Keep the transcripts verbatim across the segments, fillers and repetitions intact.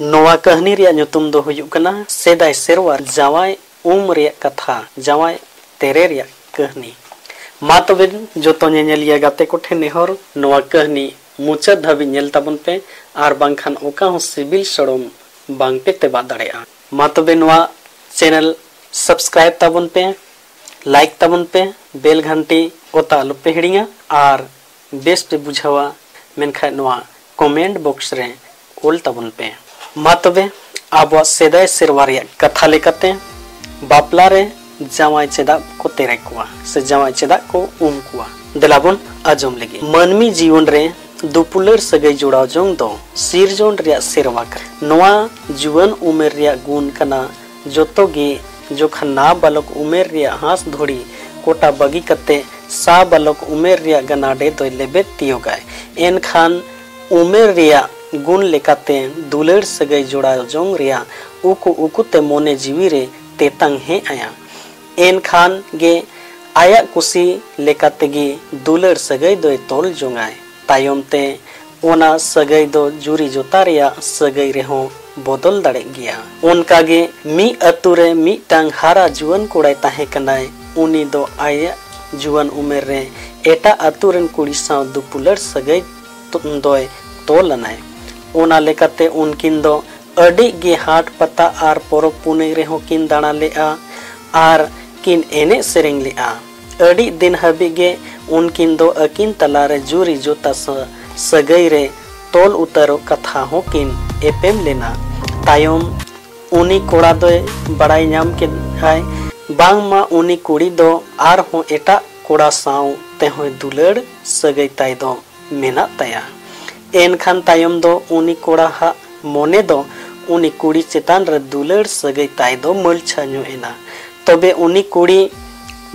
ᱱᱚᱣᱟ ᱠᱟᱹᱦᱱᱤ ᱨᱮᱭᱟᱜ ᱧᱩᱛᱩᱢ ᱫᱚ ᱦᱩᱭᱩᱜ ᱠᱟᱱᱟ ᱥᱮᱫᱟᱭ ᱥᱮᱨᱣᱟ ᱡᱟᱶᱟᱭ ᱩᱢ ᱨᱮᱭᱟᱜ ᱠᱟᱛᱷᱟ, ᱡᱟᱶᱟᱭ ᱛᱮᱨᱮ ᱨᱮᱭᱟᱜ ᱠᱟᱹᱦᱱᱤ᱾ ᱢᱟ ᱛᱚᱵᱮ ᱡᱚᱛᱚ ᱧᱮᱧᱮᱞᱤᱭᱟᱹ ᱜᱟᱛᱮ ᱠᱚᱴᱷᱮᱱ ᱱᱮᱦᱚᱨ, ᱱᱚᱣᱟ ᱠᱟᱹᱦᱱᱤ ᱢᱩᱪᱟᱹᱫ ᱫᱷᱟᱹᱵᱤᱡ ᱧᱮᱞ ᱛᱟᱵᱚᱱ ᱯᱮ ᱟᱨ ᱵᱟᱝᱠᱷᱟᱱ ᱚᱠᱟ ᱦᱚᱸ ᱥᱤᱵᱤᱞ ᱥᱚᱲᱚᱢ ᱵᱟᱝ ᱯᱮ ᱛᱮᱵᱟᱜ ᱫᱟᱲᱮᱭᱟᱜᱼᱟ᱾ ᱢᱟ ᱛᱚᱵᱮ ᱱᱚᱣᱟ channel subscribe ᱛᱟᱵᱚᱱ ᱯᱮ, like ᱛᱟᱵᱚᱱ ᱯᱮ, bell ᱜᱷᱟᱱᱴᱤ ᱚᱛᱟ ᱟᱞᱚ ᱯᱮ ᱦᱤᱲᱤᱧᱟ ᱟᱨ ᱵᱮᱥ ᱯᱮ ᱵᱩᱡᱷᱟᱹᱣᱟ ᱢᱮᱱᱠᱷᱟᱱ ᱱᱚᱣᱟ comment box ᱨᱮ ᱚᱞ ᱛᱟᱵᱚᱱ ᱯᱮ᱾ ᱢᱟ ᱛᱚᱵᱮ ᱟᱵᱚᱣᱟᱜ ᱥᱮᱫᱟᱭ ᱥᱮᱨᱣᱟ ᱨᱮᱭᱟᱜ ᱠᱟᱛᱷᱟ ᱞᱮᱠᱟᱛᱮ ᱵᱟᱯᱞᱟ ᱨᱮ ᱡᱟᱶᱟᱭ ᱪᱮᱫᱟᱜ ᱠᱚ ᱛᱮᱨᱮ ᱠᱚᱣᱟ ᱥᱮ ᱡᱟᱶᱟᱭ ᱪᱮᱫᱟᱜ ᱠᱚ ᱩᱢ ᱠᱚᱣᱟ? ᱫᱮᱞᱟ ᱵᱚᱱ ᱟᱸᱡᱚᱢ ᱞᱮᱜᱮ᱾ ᱢᱟᱹᱱᱢᱤ ᱡᱤᱭᱚᱱ ᱨᱮ ᱫᱩᱯᱩᱞᱟᱹᱲ ᱥᱟᱹᱜᱟᱹᱭ ᱡᱚᱲᱟᱣ ᱡᱚᱝ ᱫᱚ ᱥᱤᱨᱡᱚᱱ ᱨᱮᱭᱟᱜ ᱥᱮᱨᱣᱟ ᱠᱟᱱᱟ᱾ ᱱᱚᱣᱟ ᱡᱩᱣᱟᱹᱱ ᱩᱢᱮᱨ ᱨᱮᱭᱟᱜ ᱜᱩᱱ ᱠᱟᱱᱟ᱾ ᱡᱚᱛᱚ ᱜᱮ ᱡᱚᱠᱷᱚᱱ ᱱᱟᱵᱟᱞᱚᱠ ᱩᱢᱮᱨ ᱨᱮᱭᱟᱜ ᱦᱟᱸᱥ ᱫᱷᱩᱲᱤ ᱠᱚᱴᱟ ᱵᱟᱹᱜᱤ ᱠᱟᱛᱮ ᱥᱟᱵᱟᱞᱚᱠ ᱩᱢᱮᱨ ᱨᱮᱭᱟᱜ ᱜᱟᱱᱟᱰᱮ ᱫᱚᱭ ᱞᱮᱵᱮᱫ ᱛᱤᱭᱳᱜᱟᱭ, ᱮᱱᱠᱷᱟᱱ ᱩᱢᱮᱨ ᱨᱮᱭᱟᱜ ᱜᱩᱱ ᱞᱮᱠᱟᱛᱮ ᱫᱩᱞᱟᱹᱲ ᱥᱟᱹᱜᱟᱹᱭ ᱡᱚᱲᱟᱣ ᱡᱚᱝ ᱨᱮᱭᱟᱜ ᱩᱠᱩ ᱩᱠᱩᱛᱮ ᱢᱚᱱᱮ ᱡᱤᱣᱤ ᱨᱮ ᱛᱮᱛᱟᱝ ᱦᱮᱡ ᱟᱭᱟ᱾ ᱮᱱᱠᱷᱟᱱ ᱜᱮ ᱟᱭᱟᱜ ᱠᱩᱥᱤ ᱞᱮᱠᱟ ᱛᱮᱜᱮ ᱫᱩᱞᱟᱹᱲ ᱥᱟᱹᱜᱟᱹᱭ ᱫᱚᱭ ᱛᱚᱞ ᱡᱚᱝᱟᱭ᱾ ᱛᱟᱭᱚᱢ ᱛᱮ ᱚᱱᱟ ᱥᱟᱹᱜᱟᱹᱭ ᱫᱚ ᱡᱩᱨᱤ ᱡᱚᱛᱟ ᱨᱮᱭᱟᱜ ᱥᱟᱹᱜᱟᱹᱭ ᱨᱮᱦᱚᱸ ᱵᱚᱫᱚᱞ ᱫᱟᱲᱮᱜ ᱜᱮᱭᱟ᱾ ᱚᱱᱠᱟ ᱜᱮ ᱢᱤᱫ ᱟᱹᱛᱩ ᱨᱮ ᱢᱤᱫᱴᱟᱝ ᱦᱟᱨᱟ ᱡᱩᱣᱟᱹᱱ ᱠᱚᱲᱟᱭ ᱛᱟᱦᱮᱸ ᱠᱟᱱᱟᱭ᱾ ᱩᱱᱤ ᱫᱚ ᱟᱭᱟᱜ ᱡᱩᱣᱟᱹᱱ ᱩᱢᱮᱨ ᱨᱮ ᱮᱴᱟᱜ ᱟᱹᱛᱩ ᱨᱮᱱ ᱠᱩᱲᱤ ᱥᱟᱶ ᱫᱩᱯᱩᱞᱟᱹᱲ ᱥᱟᱹᱜᱟᱹᱭ ᱫᱚᱭ ᱛᱚᱞ ᱟᱱᱟᱭ᱾ ᱚᱱᱟ ᱞᱮᱠᱟᱛᱮ ᱩᱱᱠᱤᱱ ᱫᱚ ᱟᱹᱰᱤ ᱜᱮ ᱦᱟᱴ ᱯᱟᱛᱟ ᱟᱨ ᱯᱚᱨᱚᱵᱽ ᱯᱩᱱᱟᱹᱭ ᱨᱮᱦᱚᱸ ᱠᱤᱱ ᱫᱟᱬᱟ ᱞᱮᱜᱼᱟ ᱟᱨ ᱠᱤᱱ ᱮᱱᱮᱡ ᱥᱮᱨᱮᱧ ᱞᱮᱜᱼᱟ᱾ ᱟᱹᱰᱤ ᱫᱤᱱ ᱦᱟᱹᱵᱤᱡ ᱜᱮ ᱩᱱᱠᱤᱱ ᱫᱚ ᱟᱹᱠᱤᱱ ᱛᱟᱞᱟᱨᱮ ᱡᱩᱨᱤ ᱡᱚᱛᱟ ᱥᱟᱹ-, ᱥᱟᱹᱜᱟᱹᱭ ᱨᱮ ᱛᱚᱞ ᱩᱛᱟᱹᱨᱚᱜ ᱠᱟᱛᱷᱟ ᱦᱚᱸᱠᱤᱱ ᱮᱯᱮᱢ ᱞᱮᱱᱟ᱾ ᱛᱟᱭᱚᱢ ᱩᱱᱤ ᱠᱚᱲᱟ ᱫᱚᱭ ᱵᱟᱲᱟᱭ ᱧᱟᱢ ᱠᱮᱫᱟᱭ ᱵᱟᱝᱢᱟ ᱩᱱᱤ ᱠᱩᱲᱤ ᱫᱚ ᱟᱨᱦᱚᱸ ᱮᱴᱟᱜ ᱠᱚᱲᱟ ᱥᱟᱶ ᱛᱮᱦᱚᱸᱭ ᱫᱩᱞᱟᱹᱲ ᱥᱟᱹᱜᱟᱹᱭ ᱛᱟᱭ ᱫᱚ ᱢᱮᱱᱟᱜ ᱛᱟᱭᱟ᱾ ᱮᱱᱠᱷᱟᱱ ᱛᱟᱭᱚᱢ ᱫᱚ ᱩᱱᱤ ᱠᱚᱲᱟ ᱦᱟᱜ ᱢᱚᱱᱮ ᱫᱚ ᱩᱱᱤ ᱠᱩᱲᱤ ᱪᱮᱛᱟᱱ ᱨᱮ ᱫᱩᱞᱟᱹᱲ ᱥᱟᱹᱜᱟᱹᱭ ᱛᱟᱭ ᱫᱚ ᱢᱟᱹᱞᱪᱷᱟ ᱧᱚᱜ ᱮᱱᱟ᱾ ᱛᱚᱵᱮ ᱩᱱᱤ ᱠᱩᱲᱤ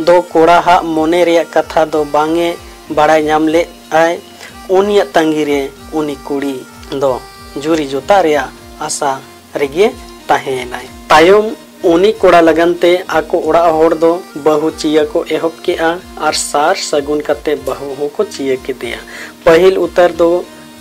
ᱫᱚ ᱠᱚᱲᱟ ᱦᱟᱜ ᱢᱚᱱᱮ ᱨᱮᱭᱟᱜ ᱠᱟᱛᱷᱟ ᱫᱚ ᱵᱟᱝ ᱮ ᱵᱟᱲᱟᱭ ᱧᱟᱢ ᱞᱮᱫ ᱟᱭ᱾ ᱩᱱᱤᱭᱟᱜ ᱛᱟᱺᱜᱤ ᱨᱮ ᱩᱱᱤ ᱠᱩᱲᱤ ᱫᱚ ᱡᱩᱨᱤ ᱡᱚᱛᱟ ᱨᱮᱭᱟᱜ ᱟᱥᱟ ᱨᱮᱜᱮ ᱛᱟᱦᱮᱸᱭᱮᱱᱟᱭ᱾ ᱛᱟᱭᱚᱢ ᱩᱱᱤ ᱠᱚᱲᱟ ᱞᱟᱹᱜᱤᱫ ᱛᱮ ᱟᱠᱚ ᱚᱲᱟᱜ ᱦᱚᱲ ᱫᱚ ᱵᱟᱹᱦᱩ ᱪᱤᱭᱟᱹ ᱠᱚ ᱮᱦᱚᱵ ᱠᱮᱜᱼᱟ ᱟᱨ ᱥᱟᱨ ᱥᱟᱹᱜᱩᱱ ᱠᱟᱛᱮ ᱵᱟᱹᱦᱩ ᱦᱚᱸᱠᱚ ᱪᱤᱭᱟᱹ ᱠᱮᱫᱮᱭᱟ᱾ ᱯᱟᱹᱦᱤᱞ ᱩᱛᱟᱹᱨ ᱫᱚ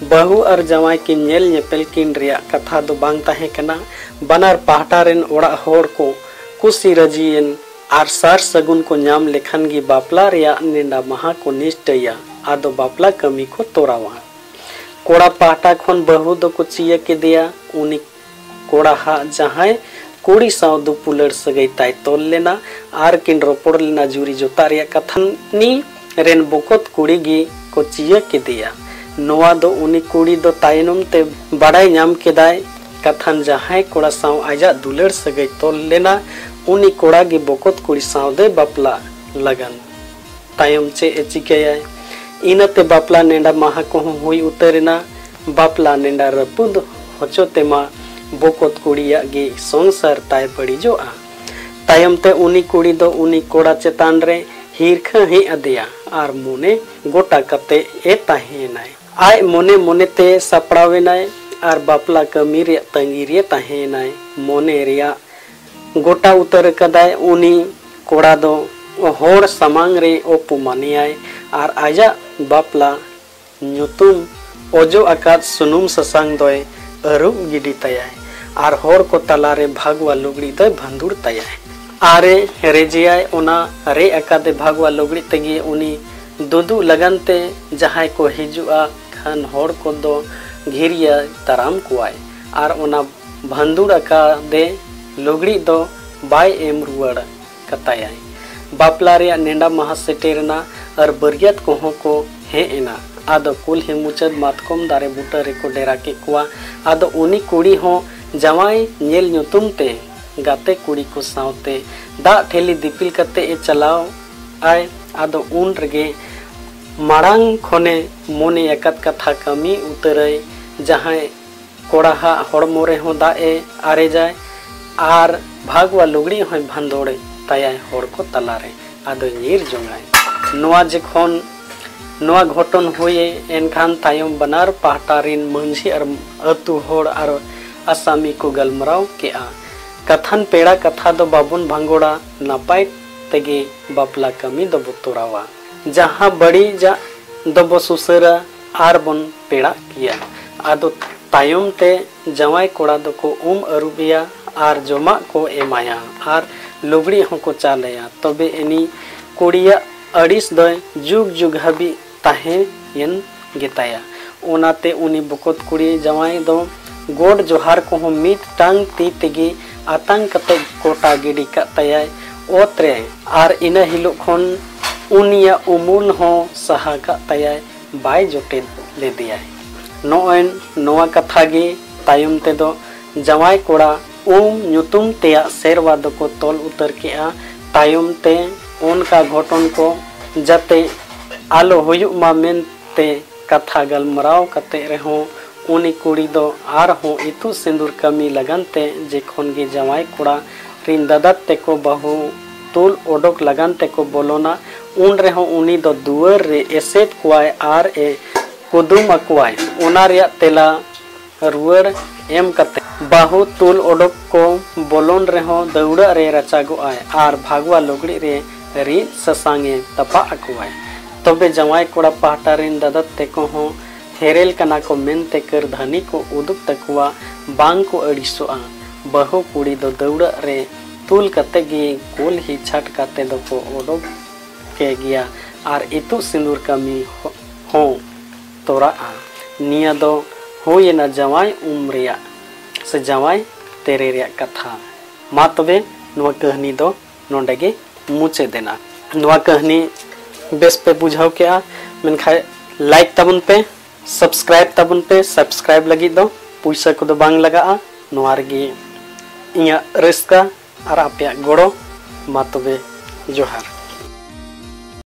ᱵᱟᱹᱦᱩ ᱟᱨ ᱡᱟᱶᱟᱭ ᱠᱤᱱ ᱧᱮᱞ ᱧᱮᱯᱮᱞ ᱠᱤᱱ ᱨᱮᱭᱟᱜ ᱠᱟᱛᱷᱟ ᱫᱚ ᱵᱟᱝ ᱛᱟᱦᱮᱸ ᱠᱟᱱᱟ᱾ ᱵᱟᱱᱟᱨ ᱯᱟᱦᱴᱟ ᱨᱮᱱ ᱚᱲᱟᱜ ᱦᱚᱲ ᱠᱚ ᱠᱩᱥᱤ ᱨᱟᱹᱡᱤᱭᱮᱱ ᱟᱨ ᱥᱟᱨ ᱥᱟᱹᱜᱩᱱ ᱠᱚ ᱧᱟᱢ ᱞᱮᱠᱷᱟᱱ ᱜᱮ ᱵᱟᱯᱞᱟ ᱨᱮᱭᱟᱜ ᱱᱮᱰᱟ ᱢᱟᱦᱟ ᱠᱚ ᱱᱤᱥᱴᱟᱹᱭᱟ᱾ ᱟᱫᱚ ᱵᱟᱯᱞᱟ ᱠᱟᱹᱢᱤ ᱠᱚ ᱛᱚᱨᱟᱣᱟ᱾ ᱠᱚᱲᱟ ᱯᱟᱦᱴᱟ ᱠᱷᱚᱱ ᱵᱟᱹᱦᱩ ᱫᱚᱠᱚ ᱪᱤᱭᱟᱹ ᱠᱮᱫᱮᱭᱟ᱾ ᱩᱱᱤ ᱠᱚᱲᱟ ᱦᱟᱜ ᱡᱟᱦᱟᱸᱭ ᱠᱩᱲᱤ ᱥᱟᱶ ᱫᱩᱯᱩᱞᱟᱹᱲ ᱥᱟᱹᱜᱟᱹᱭ ᱛᱟᱭ ᱛᱚᱞ ᱞᱮᱱᱟ ᱟᱨ ᱠᱤᱱ ᱨᱚᱯᱚᱲ ᱞᱮᱱᱟ ᱡᱩᱨᱤ ᱡᱚᱛᱟᱜ ᱨᱮᱭᱟᱜ ᱠᱟᱛᱷᱟ, ᱩᱱᱤ ᱨᱮᱱ ᱵᱚᱠᱚᱛ ᱠᱩᱲᱤ ᱜᱮ ᱠᱚ ᱪᱤᱭᱟᱹ ᱠᱮᱫᱮᱭᱟ᱾ ᱱᱚᱣᱟ ᱫᱚ ᱩᱱᱤ ᱠᱩᱲᱤ ᱫᱚ ᱛᱟᱭᱱᱚᱢ ᱛᱮ ᱵᱟᱰᱟᱭ ᱧᱟᱢ ᱠᱮᱫᱟᱭ, ᱠᱟᱛᱷᱟᱱ ᱡᱟᱦᱟᱸᱭ ᱠᱚᱲᱟ ᱥᱟᱶ ᱟᱡᱟᱜ ᱫᱩᱞᱟᱹᱲ ᱥᱟᱹᱜᱟᱹᱭ ᱛᱚᱞ ᱞᱮᱱᱟ, ᱩᱱᱤ ᱠᱚᱲᱟ ᱜᱮ ᱵᱚᱠᱚᱛ ᱠᱩᱲᱤ ᱥᱟᱶ ᱫᱚᱭ ᱵᱟᱯᱞᱟ ᱞᱟᱜᱟᱱ᱾ ᱛᱟᱭᱚᱢ ᱪᱮᱫ ᱮ ᱪᱤᱠᱟᱹᱭᱟᱭ? ᱤᱱᱟᱹᱛᱮ ᱵᱟᱯᱞᱟ ᱱᱮᱰᱟ ᱢᱟᱦᱟ ᱠᱚᱦᱚᱸ ᱦᱩᱭ ᱩᱛᱟᱹᱨ ᱮᱱᱟ᱾ ᱵᱟᱯᱞᱟ ᱱᱮᱰᱟ ᱨᱟᱹᱯᱩᱫ ᱦᱚᱪᱚ ᱛᱮᱢᱟ ᱵᱚᱠᱚᱛ ᱠᱩᱲᱤᱭᱟᱜ ᱜᱮ ᱥᱚᱝᱥᱟᱨ ᱛᱟᱭ ᱵᱟᱹᱲᱤᱡᱚᱜᱼᱟ᱾ ᱛᱟᱭᱚᱢ ᱛᱮ ᱩᱱᱤ ᱠᱩᱲᱤ ᱫᱚ ᱩᱱᱤ ᱠᱚᱲᱟ ᱪᱮᱛᱟᱱ ᱨᱮ ᱦᱤᱨᱠᱷᱟᱹ ᱦᱮᱡ ᱟᱫᱮᱭᱟ ᱟᱨ ᱢᱚᱱᱮ ᱜᱚᱴᱟ ᱠᱟᱛᱮ ᱮ ᱛᱟᱦᱮᱸᱭᱮᱱᱟᱭ᱾ ᱟᱡ ᱢᱚᱱᱮ ᱢᱚᱱᱮ ᱛᱮ ᱥᱟᱯᱲᱟᱣ ᱮᱱᱟᱭ ᱟᱨ ᱵᱟᱯᱞᱟ ᱠᱟᱹᱢᱤ ᱨᱮᱭᱟᱜ ᱛᱟᱺᱜᱤ ᱨᱮ ᱛᱟᱦᱮᱸᱭᱮᱱᱟᱭ᱾ ᱢᱚᱱᱮ ᱨᱮᱭᱟᱜ ᱜᱚᱴᱟ ᱩᱛᱟᱹᱨ ᱟᱠᱟᱫᱟᱭ ᱩᱱᱤ ᱠᱚᱲᱟ ᱫᱚ ᱦᱚᱲ ᱥᱟᱢᱟᱝ ᱨᱮ ᱚᱯᱚᱢᱟᱱᱮᱭᱟᱭ ᱟᱨ ᱟᱡᱟᱜ ᱵᱟᱯᱞᱟ ᱧᱩᱛᱩᱢ ᱚᱡᱚᱜ ᱟᱠᱟᱫ ᱥᱩᱱᱩᱢ ᱥᱟᱥᱟᱝ ᱫᱚᱭ ᱟᱹᱨᱩᱵ ᱜᱤᱰᱤ ᱛᱟᱭᱟᱭ ᱟᱨ ᱦᱚᱲ ᱠᱚ ᱛᱟᱞᱟᱨᱮ ᱵᱷᱟᱜᱽᱣᱟ ᱞᱩᱜᱽᱲᱤ ᱫᱚᱭ ᱵᱷᱟᱸᱫᱩᱲ ᱛᱟᱭᱟᱭ᱾ ᱟᱨᱮ ᱨᱮᱡᱮᱭᱟᱭ ᱚᱱᱟ ᱨᱮ ᱟᱠᱟᱫᱮ ᱵᱷᱟᱜᱽᱣᱟ ᱞᱩᱜᱽᱲᱤ ᱛᱮᱜᱮ ᱩᱱᱤ ᱫᱩᱫᱩᱜ ᱞᱟᱜᱟᱱ ᱛᱮ ᱡᱟᱦᱟᱸᱭ ᱠᱚ ᱦᱤᱡᱩᱜᱼᱟ ᱠᱷᱟᱱ ᱦᱚᱲ ᱠᱚᱫᱚ ᱜᱷᱤᱨᱤᱭᱟᱹ ᱫᱟᱨᱟᱢ ᱠᱚᱣᱟᱭ ᱟᱨ ᱚᱱᱟ ᱵᱷᱟᱸᱫᱩᱲ ᱟᱠᱟᱫᱮ ᱞᱩᱜᱽᱲᱤ ᱫᱚ ᱵᱟᱭ ᱮᱢ ᱨᱩᱣᱟᱹᱲ ᱠᱟᱛᱟᱭᱟᱭ᱾ ᱵᱟᱯᱞᱟ ᱨᱮᱭᱟᱜ ᱱᱮᱰᱟ ᱢᱟᱦᱟ ᱥᱮᱴᱮᱨᱮᱱᱟ ᱟᱨ ᱵᱟᱹᱨᱭᱟᱹᱛ ᱠᱚᱦᱚᱸ ᱠᱚ ᱦᱮᱡ ᱮᱱᱟ᱾ ᱟᱫᱚ ᱠᱩᱞᱦᱤ ᱢᱩᱪᱟᱹᱫ ᱢᱟᱛᱠᱚᱢ ᱫᱟᱨᱮ ᱵᱩᱴᱟᱹ ᱨᱮᱠᱚ ᱰᱮᱨᱟ ᱠᱮᱫ ᱠᱚᱣᱟ᱾ ᱟᱫᱚ ᱩᱱᱤ ᱠᱩᱲᱤ ᱦᱚᱸ ᱡᱟᱶᱟᱭ ᱧᱮᱞ ᱧᱩᱛᱩᱢ ᱛᱮ ᱜᱟᱛᱮ ᱠᱩᱲᱤ ᱠᱚ ᱥᱟᱶᱛᱮ ᱫᱟᱜ ᱴᱷᱮᱞᱤ ᱫᱤᱯᱤᱞ ᱠᱟᱛᱮ ᱮ ᱪᱟᱞᱟᱣ ᱟᱭ᱾ ᱟᱫᱚ ᱩᱱ ᱨᱮᱜᱮ ᱢᱟᱲᱟᱝ ᱠᱷᱚᱱᱮ ᱢᱚᱱᱮ ᱟᱠᱟᱫ ᱠᱟᱛᱷᱟ ᱠᱟᱹᱢᱤ ᱩᱛᱟᱹᱨᱟᱭ, ᱡᱟᱦᱟᱸᱭ ᱠᱚᱲᱟ ᱦᱟᱜ ᱦᱚᱲᱢᱚ ᱨᱮᱦᱚᱸ ᱫᱟᱜ ᱮ ᱟᱨᱮᱡᱟᱭ ᱟᱨ ᱵᱷᱟᱜᱽᱣᱟ ᱞᱩᱜᱽᱲᱤ ᱦᱚᱸᱭ ᱵᱷᱟᱸᱫᱚᱲ ᱛᱟᱭᱟᱭ ᱦᱚᱲ ᱠᱚ ᱛᱟᱞᱟᱨᱮ᱾ ᱟᱫᱚᱭ ᱧᱤᱨ ᱡᱚᱝᱟᱭ᱾ ᱱᱚᱣᱟ ᱡᱚᱠᱷᱚᱱ ᱱᱚᱣᱟ ᱜᱷᱚᱴᱚᱱ ᱦᱩᱭ ᱮᱱᱠᱷᱟᱱ ᱛᱟᱭᱚᱢ ᱵᱟᱱᱟᱨ ᱯᱟᱦᱴᱟ ᱨᱤᱱ ᱢᱟᱹᱡᱷᱤ ᱟᱨ ᱟᱹᱛᱩ ᱦᱚᱲ ᱟᱨ ᱟᱥᱟᱢᱤ ᱠᱚ ᱜᱟᱞᱢᱟᱨᱟᱣ ᱠᱮᱜᱼᱟ᱾ ᱠᱟᱛᱷᱟᱱ ᱯᱮᱲᱟ ᱠᱟᱛᱷᱟ ᱫᱚ ᱵᱟᱵᱚᱱ ᱵᱷᱟᱸᱜᱚᱲᱟ, ᱱᱟᱯᱟᱭ ᱛᱮᱜᱮ ᱵᱟᱯᱞᱟ ᱠᱟᱹᱢᱤ ᱫᱚᱵᱚ ᱛᱚᱨᱟᱣᱟ᱾ ᱡᱟᱦᱟᱸ ᱵᱟᱹᱲᱤᱡᱟᱜ ᱫᱚᱵᱚ ᱥᱩᱥᱟᱹᱨᱟ, ᱟᱨ ᱵᱚᱱ ᱯᱮᱲᱟᱜ ᱜᱮᱭᱟ᱾ ᱟᱫᱚ ᱛᱟᱭᱚᱢ ᱛᱮ ᱡᱟᱶᱟᱭ ᱠᱚᱲᱟ ᱫᱚᱠᱚ ᱩᱢ ᱟᱹᱨᱩᱵᱮᱭᱟ ᱟᱨ ᱡᱚᱢᱟᱜ ᱠᱚ ᱮᱢᱟᱭᱟ ᱟᱨ ᱞᱩᱜᱽᱲᱤᱡ ᱦᱚᱸᱠᱚ ᱪᱟᱞ ᱟᱭᱟ᱾ ᱛᱚᱵᱮ ᱩᱱᱤ ᱠᱩᱲᱤᱭᱟᱜ ᱟᱹᱲᱤᱥ ᱫᱚᱭ ᱡᱩᱜᱽ ᱡᱩᱜᱽ ᱦᱟᱹᱵᱤᱡ ᱛᱟᱦᱮᱸᱭᱮᱱ ᱜᱮᱛᱟᱭᱟ᱾ ᱚᱱᱟᱛᱮ ᱩᱱᱤ ᱵᱚᱠᱚᱛ ᱠᱩᱲᱤ ᱡᱟᱶᱟᱭ ᱫᱚ ᱜᱚᱰ ᱡᱚᱦᱟᱨ ᱠᱚᱦᱚᱸ ᱢᱤᱫᱴᱟᱝ ᱛᱤ ᱛᱮᱜᱮ ᱟᱛᱟᱝ ᱠᱟᱛᱮ ᱠᱚᱴᱟ ᱜᱤᱰᱤ ᱠᱟᱜ ᱛᱟᱭᱟᱭ ᱚᱛ ᱨᱮ᱾ ᱟᱨ ᱤᱱᱟᱹ ᱦᱤᱞᱳᱜ ᱠᱷᱚᱱ ᱩᱱᱤᱭᱟᱜ ᱩᱢᱩᱞ ᱦᱚᱸ ᱥᱟᱦᱟ ᱠᱟᱜ ᱛᱟᱭᱟᱭ, ᱵᱟᱭ ᱡᱚᱴᱮᱫ ᱞᱮᱫᱮᱭᱟᱭ᱾ ᱱᱚᱜᱼᱚᱭ ᱱᱚᱣᱟ ᱠᱟᱛᱷᱟ ᱜᱮ ᱛᱟᱭᱚᱢ ᱛᱮᱫᱚ ᱡᱟᱶᱟᱭ ᱠᱚᱲᱟ ᱩᱢ ᱧᱩᱛᱩᱢ ᱛᱮᱭᱟᱜ ᱥᱮᱨᱣᱟ ᱫᱚᱠᱚ ᱛᱚᱞ ᱩᱛᱟᱹᱨ ᱠᱮᱜᱼᱟ᱾ ᱛᱟᱭᱚᱢ ᱛᱮ ᱚᱱᱠᱟ ᱜᱷᱚᱴᱚᱱ ᱠᱚ ᱡᱟᱛᱮ ᱟᱞᱚ ᱦᱩᱭᱩᱜ ᱢᱟ ᱢᱮᱱᱛᱮ ᱠᱟᱛᱷᱟ ᱜᱟᱞᱢᱟᱨᱟᱣ ᱠᱟᱛᱮ ᱨᱮᱦᱚᱸ ᱩᱱᱤ ᱠᱩᱲᱤ ᱫᱚ ᱟᱨᱦᱚᱸ ᱤᱛᱩᱫ ᱥᱤᱸᱫᱩᱨ ᱠᱟᱹᱢᱤ ᱞᱟᱜᱟᱱ ᱛᱮ ᱡᱮᱠᱷᱚᱱ ᱜᱮ ᱡᱟᱶᱟᱭ ᱠᱚᱲᱟ ᱨᱤᱱ ᱫᱟᱫᱟ ᱛᱮᱠᱚ ᱵᱟᱹᱦᱩ ᱛᱩᱞ ᱚᱰᱚᱠ ᱞᱟᱜᱟᱱ ᱛᱮᱠᱚ ᱵᱚᱞᱚᱱᱟ, ᱩᱱ ᱨᱮᱦᱚᱸ ᱩᱱᱤ ᱫᱚ ᱫᱩᱣᱟᱹᱨ ᱨᱮ ᱮᱥᱮᱫ ᱠᱚᱣᱟᱭ ᱟᱨ ᱮ ᱠᱩᱫᱩᱢ ᱟᱠᱚᱣᱟᱭ᱾ ᱚᱱᱟ ᱨᱮᱭᱟᱜ ᱛᱮᱞᱟ ᱨᱩᱣᱟᱹᱲ ᱮᱢ ᱠᱟᱛᱮ ᱵᱟᱹᱦᱩ ᱛᱩᱞ ᱚᱰᱚᱠ ᱠᱚ ᱵᱚᱞᱚᱱ ᱨᱮᱦᱚᱸ ᱫᱟᱹᱣᱲᱟᱹᱜ ᱨᱮ ᱨᱟᱪᱟᱜᱚᱜᱼᱟᱭ ᱟᱨ ᱵᱷᱟᱜᱽᱣᱟ ᱞᱩᱜᱽᱲᱤᱡ ᱨᱮ ᱨᱤᱫ ᱥᱟᱥᱟᱝ ᱮ ᱛᱟᱯᱟᱜ ᱟᱠᱚᱣᱟᱭ᱾ ᱛᱚᱵᱮ ᱡᱟᱶᱟᱭ ᱠᱚᱲᱟ ᱯᱟᱦᱴᱟ ᱨᱤᱱ ᱫᱟᱫᱟ ᱛᱮᱠᱚ ᱦᱚᱸ ᱦᱮᱨᱮᱞ ᱠᱟᱱᱟ ᱠᱚ ᱢᱮᱱᱛᱮ ᱠᱟᱹᱨᱫᱷᱟᱹᱱᱤ ᱠᱚ ᱩᱫᱩᱜ ᱛᱟᱠᱚᱣᱟ, ᱵᱟᱝ ᱠᱚ ᱟᱹᱲᱤᱥᱚᱜᱼᱟ᱾ ᱵᱟᱹᱦᱩ ᱠᱩᱲᱤ ᱫᱚ ᱫᱟᱹᱣᱲᱟᱹᱜ ᱨᱮ ᱛᱩᱞ ᱠᱟᱛᱮ ᱜᱮ ᱠᱩᱞᱦᱤ ᱪᱷᱟᱴᱠᱟ ᱛᱮᱫᱚ ᱠᱚ ᱚᱰᱚᱠ ᱠᱮ ᱜᱮᱭᱟ ᱟᱨ ᱤᱛᱩᱫ ᱥᱤᱸᱫᱩᱨ ᱠᱟᱹᱢᱤ ᱦᱚᱸ ᱛᱚᱨᱟᱜᱼᱟ᱾ ᱱᱤᱭᱟᱹ ᱫᱚ ᱦᱩᱭᱮᱱᱟ ᱡᱟᱶᱟᱭ ᱩᱢ ᱨᱮᱭᱟᱜ ᱥᱮ ᱡᱟᱶᱟᱭ ᱛᱮᱨᱮ ᱨᱮᱭᱟᱜ ᱠᱟᱛᱷᱟ᱾ ᱢᱟ ᱛᱚᱵᱮ ᱱᱚᱣᱟ ᱠᱟᱹᱦᱱᱤ ᱫᱚ ᱱᱚᱰᱮ ᱜᱮ ᱢᱩᱪᱟᱹᱫ ᱮᱱᱟ᱾ ᱱᱚᱣᱟ ᱠᱟᱹᱦᱱᱤ ᱵᱮᱥ ᱯᱮ ᱵᱩᱡᱷᱟᱹᱣ ᱠᱮᱜᱼᱟ, ᱢᱮᱱᱠᱷᱟᱱ like ᱛᱟᱵᱚᱱ ᱯᱮ, subscribe ᱛᱟᱵᱚᱱ ᱯᱮ᱾ Subscribe ᱞᱟᱹᱜᱤᱫ ᱫᱚ ᱯᱩᱭᱥᱟᱹ ᱠᱚᱫᱚ ᱵᱟᱝ ᱞᱟᱜᱟᱜᱼᱟ᱾ ᱱᱚᱣᱟ ᱨᱮᱜᱮ ᱤᱧᱟᱹᱜ ᱨᱟᱹᱥᱠᱟᱹ ᱟᱨ ᱟᱯᱮᱭᱟᱜ ᱜᱚᱲᱚ᱾ ᱢᱟ ᱛᱚᱵᱮ ᱡᱚᱦᱟᱨ᱾